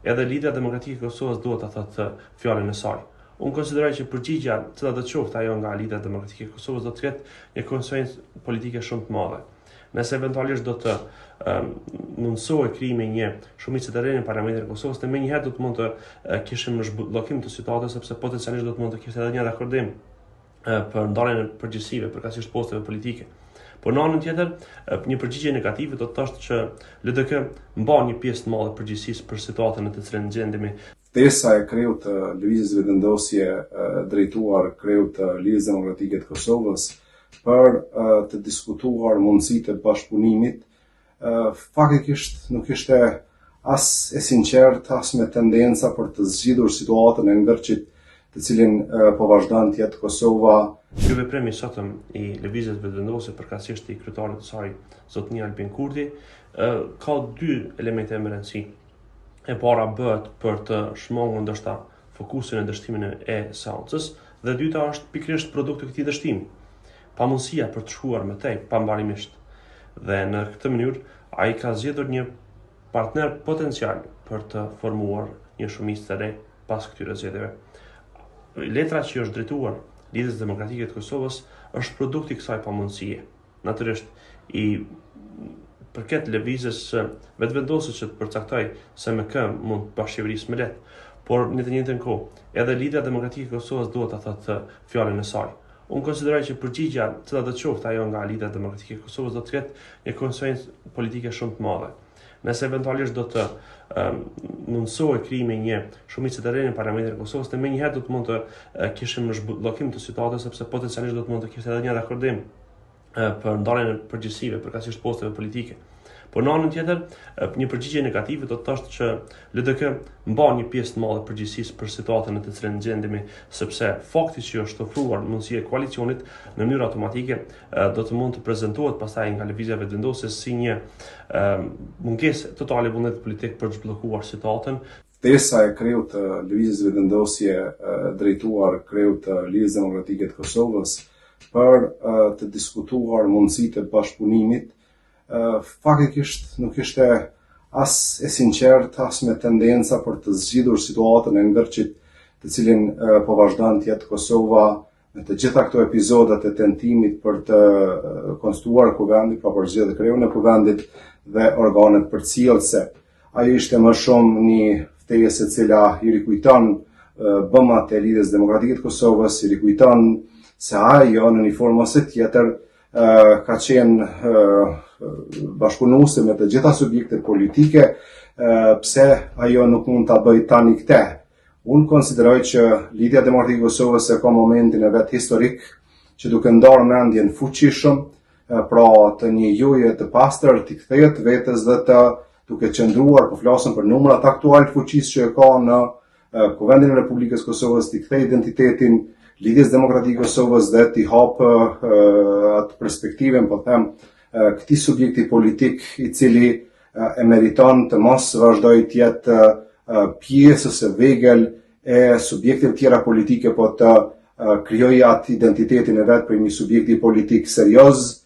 edhe Lidhja Demokratike e Kosovës duhet ta thotë fjalën e saj. Unë konsideroj që përgjigja, cila do të qoftë ajo nga Lidhja Demokratike e Kosovës, do të ketë një konsekuencë politike shumë të madhe. Nëse eventualisht do të um, mundësohej krijimi i një shumice të re në Parlamentin e Kosovës, ne menjëherë do të mund të kishim zhbllokim të situatës sepse potencialisht do të mund të kishte edhe një dakordim për ndarjen e përgjegjësive, përkatësisht posteve politike. Por në anën tjetër, një përgjigje negative do të thoshte që LDK mban një pjesë të madhe përgjegjësisë për situatën në të cilën gjendemi. Ftesa e kreut të Lëvizjes Vetëvendosje drejtuar kreut të Lidhjes Demokratike të Kosovës për të diskutuar mundësitë e bashkëpunimit, faktikisht nuk ishte as e sinqertë, as me tendenca për të zgjidhur situatën e ngërçit të cilin po vazhdon të jetë Kosova. Ky veprim i sotëm i Lëvizjes Vetëvendosje, përkatësisht i kryetarit të saj, zotni Albin Kurti, ka dy elemente me rëndësi. E para bëhet për të shmangur ndoshta fokusin e dështimin e seancës dhe e dyta është pikërisht produkt i këtij dështimi. Pamundësia për të shkuar më tej pambarimisht. Dhe në këtë mënyrë ai ka zgjedhur një partner potencial për të formuar një shumicë të re pas këtyre zgjedhjeve. Letra që i është drejtuar Lidhjes Demokratike të Kosovës është produkt i kësaj pamundësie. Natyrisht, i përket lëvizjes së Vetëvendosjes që të përcaktojë se me kë mund të bashkëqeverisë më lehtë, por në të njëjtën kohë, edhe Lidhja Demokratike e Kosovës duhet ta thotë fjalën e saj. Unë konsideroj që përgjigja, cila do të qoftë ajo nga Lidhja Demokratike e Kosovës, do të ketë një konsekuencë politike shumë të madhe. Nëse eventualisht do të um, mundësohej krijimi i një shumice të re në Parlamentin e Kosovës, ne menjëherë do të mund të kishim zhbllokim të situatës sepse potencialisht do të mund të kishte edhe një dakordim për ndarjen e përgjegjësive, përkatësisht posteve politike. Por në anën tjetër, një përgjigje negative do të thoshte që LDK mban një pjesë të madhe përgjegjësisë për situatën në të cilën gjendemi, sepse fakti që është ofruar mundësia e koalicionit në mënyrë automatike do të mund të prezantohet pastaj nga Lëvizja Vetëvendosje si një mungesë totale e vullnetit politik për të zhbllokuar situatën. Ftesa e kreut të Lëvizjes Vetëvendosje drejtuar kreut të Lidhjes Demokratike të Kosovës për të diskutuar mundësitë e bashkëpunimit, faktikisht nuk ishte as e sinqertë, as me tendenca për të zgjidhur situatën e ngërçit të cilin po vazhdon të jetë Kosova në të gjitha këto epizodet e tentimit për të konstituuar kuvendin, pra për zgjedhë kreun e kuvendit dhe organet përcjellëse. Ajo ishte më shumë një ftesë e cila i rikujton bëmat e Lidhjes Demokratike të Kosovës, i rikujton se ajo në një formë ose tjetër ka qenë bashkëpunuese me të gjitha subjektet politike, pse ajo nuk mund ta bëjë tani këtë. Unë konsideroj që Lidhja Demokratike e Kosovës e ka momentin e vet historik që duke ndarë mendjen fuqishëm, pra të një joje të pastër, t'i kthehet vetes dhe të duke qëndruar, po flasim për numrat aktual të fuqisë që e ka në Kuvendin e Republikës Kosovës, t'i kthejë identitetin Lidhjes Demokratike të Kosovës dhe t'i hapë atë perspektivën, po them, këtij subjekti politik i cili e meriton të mos vazhdojë të jetë pjesë ose vegël e subjekteve tjera politike, po të krijojë atë identitetin e vet për një subjekti politik serioz.